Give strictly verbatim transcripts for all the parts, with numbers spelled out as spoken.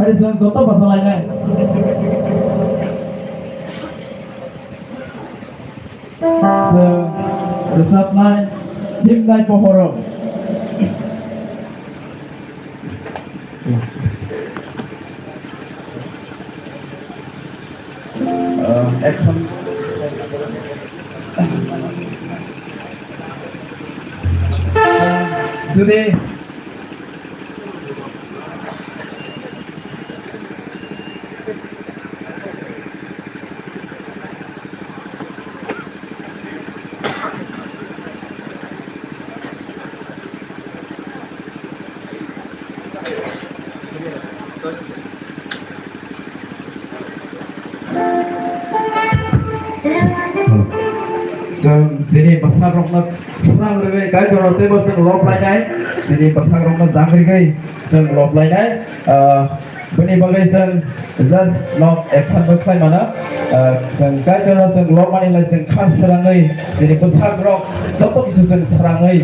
Phai chwng joto bachalainai. Chwng rwchapnai himnai pohoro. Uh, action. Jodi Chwng chini bwsarokno srang rwgwi Kaitorno teibo chwng lob lainai, chini bwsarokno jang rwgwi chwng lob lainai. Ah, bini bagwi chwng just nok action bo khlai mano. Ah, chwng Kaitorno chwng lobmani lai chwng kha srangwi chini bwsarok joto kisu chwng srangwi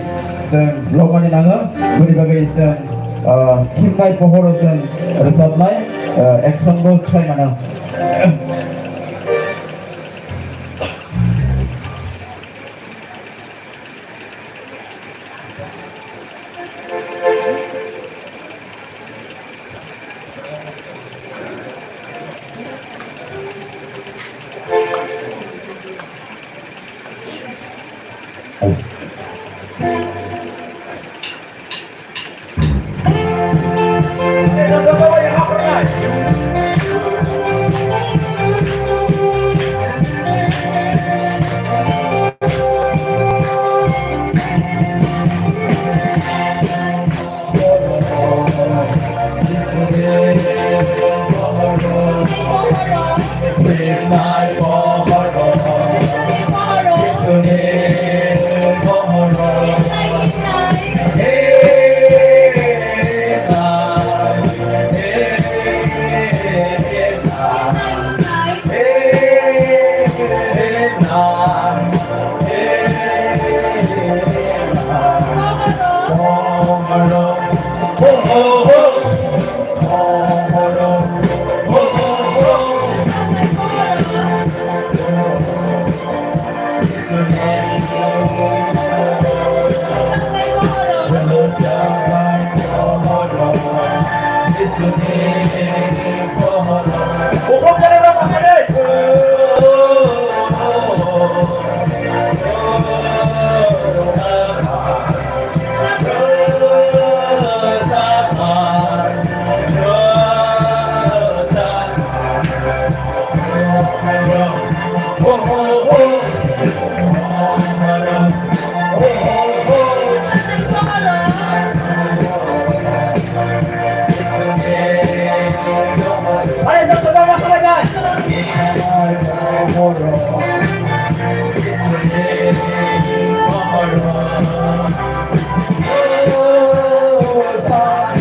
chwng lobmani nango. Bini bagwi chwng, ah, himnai pohoro chwng rwchapnai, ah, action bo khlai mano.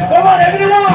Come on, everyone!